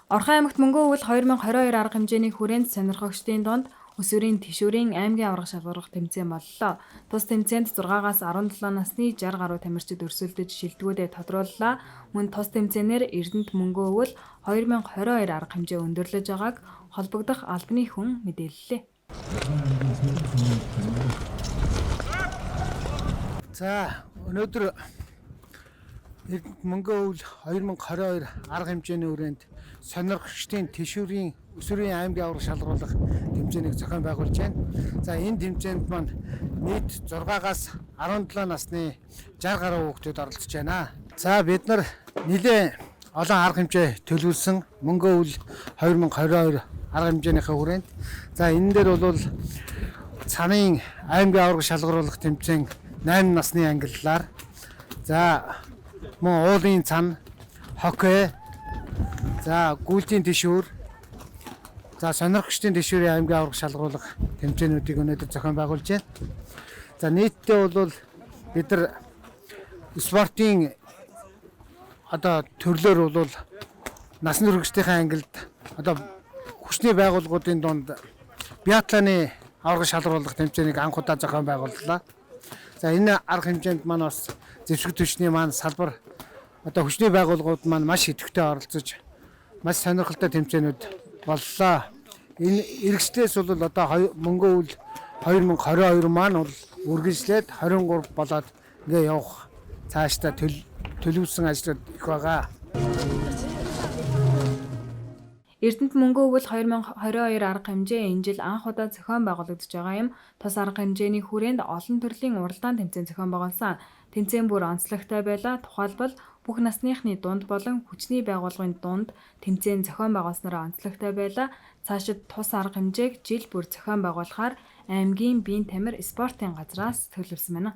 Орхон аймагт мөнгөн өвөл 2022 арга хэмжээний хүрээнд сонирхогчдын дунд өсвөрийн тэшүүрийн аймгийн аварга шалгаруулах тэмцээн боллоо. Тус тэмцээнд 6-аас 17 насны 60 гаруй тамирчид өрсөлдөж шилдэгүүдээ тодрууллаа. Мөн тус тэмцээнээр Эрдэнэт мөнгөн өвөл 2022 арга хэмжээ өндөрлөж байгааг холбогдох албаны хүн мэдээллээ. За, өнөөдөр Эрдэнэт мөнгөн өвөл 2022 арга хэмжээний хүрээнд сонирхогчдын тэшүүрийн өсвөрийн аймгийн аварга шалгаруулах тэмцээнийг зохион байгуулж байна. За, энэ тэмцээнд маань нийт 6-аас 17 насны 60 гаруй хүүхдүүд оролцож байна. За, бид нар нэлээн олон арга хэмжээ төлөвлөсөн мөнгөн өвөл 2022 арга хэмжээнийхээ хүрээнд. За, энэ дээр бол цанын аймгийн аварга шалгаруулах тэмцээн 8 насны ангиллаар, за, мөн уулын цан, хоккей, за, гүйлтийн тэшүүр, за, сонирхогчдын тэшүүрийн аймгийн аварга шалгаруулах тэмцээнүүдийг өнөөдөр зохион байгуулж байна. За, нийтдээ бол бид нар спортын одоо төрлөөр бол насны хүрэгчдийнхээ ангилд одоо хүчний байгууллагуудын дунд биатлоны аварга шалгаруулах тэмцээнийг анх удаа зохион байгууллаа. За, энэ арга хэмжээнд маань бас зэвсэг түвшний маань салбар одоо хүчний байгууллагууд маань маш идэвхтэй оролцож маш сонирхолтой тэмцээнүүд боллоо. Энэ эргэжлээс бол одоо мөнгөн өвөл 2022 маань бол үргэлжлээд 23 болоод ингээ явах цаашдаа төлөвлөсөн ажлууд их байгаа. Эрдэнэт мөнгөн өвөл 2022 арга хэмжээ энэ жил анх удаа зохион байгуулагдаж байгаа юм. Тус арга хэмжээний хүрээнд олон төрлийн уралдаан тэмцээн зохион байгуулсан. Тэмцээн бүр онцлогтой байлаа. Тухайлбал, бүх насныхны дунд болон хүчний байгууллагын дунд тэмцээн зохион байгуулснараа онцлогтой байлаа. Цаашид тус арга хэмжээг жил бүр зохион байгуулахаар аймгийн биеийн тамир спортын газраас төлөвлөсөн байна.